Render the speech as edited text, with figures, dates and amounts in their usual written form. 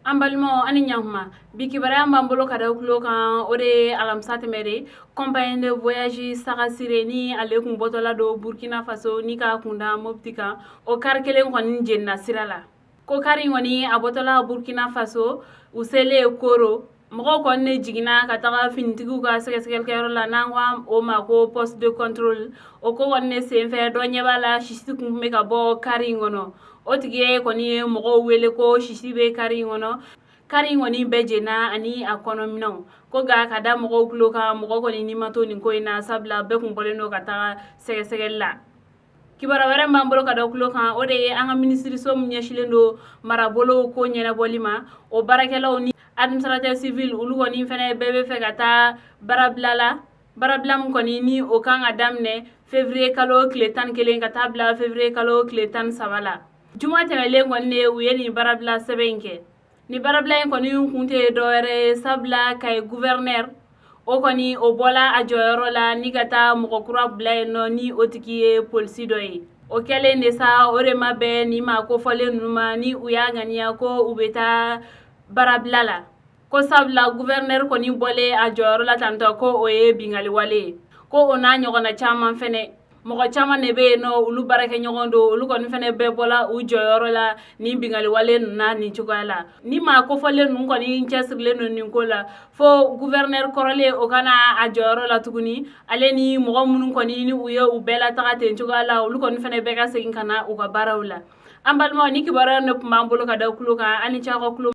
An balimaw, ani ɲakuma. Bi kibaruya b'an bolo ka da tulo kan, o de ye alamisa tɛmɛnen, compagnie de voyage Sagasire ni ale kun bɔtɔla don Burkina Faso ni ka kunda Mopti kan, o kari kelen kɔni jenina sira la. Ko kari kɔni a bɔtɔla Burkina Faso, u selen Koro, mɔgɔw kɔni ne jiginna ka taga finitigiw ka sɛgɛsɛgɛlikɛyɔrɔ la, n'an ko o ma ko poste de contrôle. O ko kɔni ne senfɛ, dɔ ɲɛ b'a la sisi kun bɛ ka bɔ kari in kɔnɔ. O tigi ye kɔni ye mɔgɔw wele ko sisi bɛ kari in kɔnɔ. Kari in kɔni bɛɛ jenna ani a kɔnɔminɛnw. Ko nka ka da mɔgɔw tulo kan, mɔgɔ kɔni ni ma to nin ko in na, sabula bɛɛ kun bɔlen don ka taga sɛgɛsɛgɛli la. Kibaruya wɛrɛ b'an bolo ka da tulo kan, o de ye an ka minisiriso min ɲɛsilen don marabolow ko ɲɛnabɔli ma, o baarakɛlaw ni administrateur civil, olu kɔni fɛnɛ bɛɛ bɛ fɛ ka taa baarabila la. Baarabila min kɔni ni o kan ka daminɛ février kalo tile 11 ka taa bila février kalo tile 13 la. Juma tɛmɛlen kɔni de u ye nin baarabila sɛbɛn in kɛ. Ni baarabila in kɔni kun tɛ dɔwɛrɛ ye, sabula Kayi gouverneur, o kɔni o bɔla a jɔyɔrɔ la ni ka taa mɔgɔ kura bila yen nɔ, ni o tigi ye polisi dɔ ye. O kɛlen de sa, o de ma bɛn nin maa kofɔlen ninnu ma, ni u y'a ŋaniya ko u bɛ taa baarabila la, ko sabula gouverneur kɔni bɔlen a jɔyɔrɔ la tantɔ, ko o ye bingali wale ye. Ko o n'a ɲɔgɔnna caman fɛnɛ, mɔgɔ caman de bɛ yen nɔ, olu baarakɛɲɔgɔn don, olu kɔni fɛnɛ bɛɛ bɔla u jɔyɔrɔ la nin bingali wale ninnu na nin cogoya la. Ni maa kofɔlen ninnu kɔni cɛsirilen don nin ko la, fo gouverneur kɔrɔlen o kana a jɔyɔrɔ la tuguni, ale ni mɔgɔ minnu kɔni ni u ye u bɛɛ lataga ten cogoya la, olu kɔni fɛnɛ bɛɛ ka segin ka na u ka baaraw la. An balimaw, ni kibaruya de tun b'an bolo ka da tulo kan. An ni cɛ ka tulo.